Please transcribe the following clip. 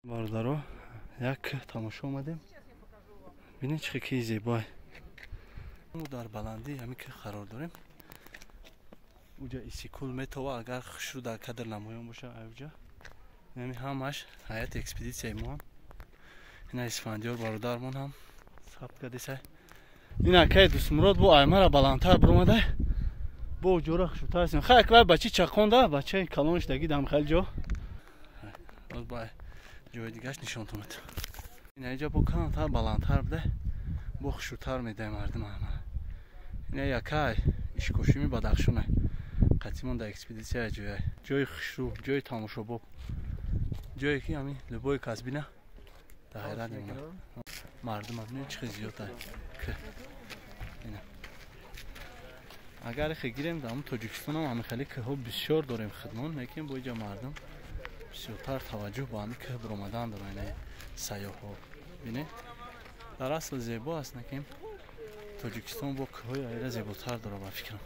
Бародаро, як тамошо омадем. Бинед, чӣ ки зебой. Мо дар баландии ҳамин кӯҳ қарор дорем. Уҷа Иссиқкул метова, агар хушрӯ дар кадр намоён боша. Уҷа ҳами ҳамаш ҳайати экспедитсияи мо. Ина Исфандиёр бародармон ҳам сабт кардисай. Ин акаи Дустмурод бо аймара баландтар биромада, бо ҷора хушрӯтар ҳастем. Хай, аквай бачи чақонда, бачаи калонш дагидам хеле ҷо. Боз ба ҷои дигаш нишонтон метавон. Ина иҷа бо камтар баландтар буда, бо хушрӯтар медаи мардум ҳама. Ина якай Ишкошими Бадахшона қатимон дар экспедитсия. Ҷоя, ҷои хушрӯ, ҷои тамошобоб, ҷое ки ҳамин любой кас бина, дар ҳайрат мемонад. Мардум бинед, чӣ хел зиёд. Ина агар ихе гирем, дар Тоҷикистонам ҳами хеле кӯҳҳо бисёр дорем хидмон, лекин бо иҷа мардум бисёртар таваҷҷӯҳ ба ҳамин кӯҳ биромадан доранд. Ина сайёҳҳо, бинед, дар асл зебо аст, лекин Тоҷикистон бо кӯҳҳои айра зеботар дорад, ба фикрам.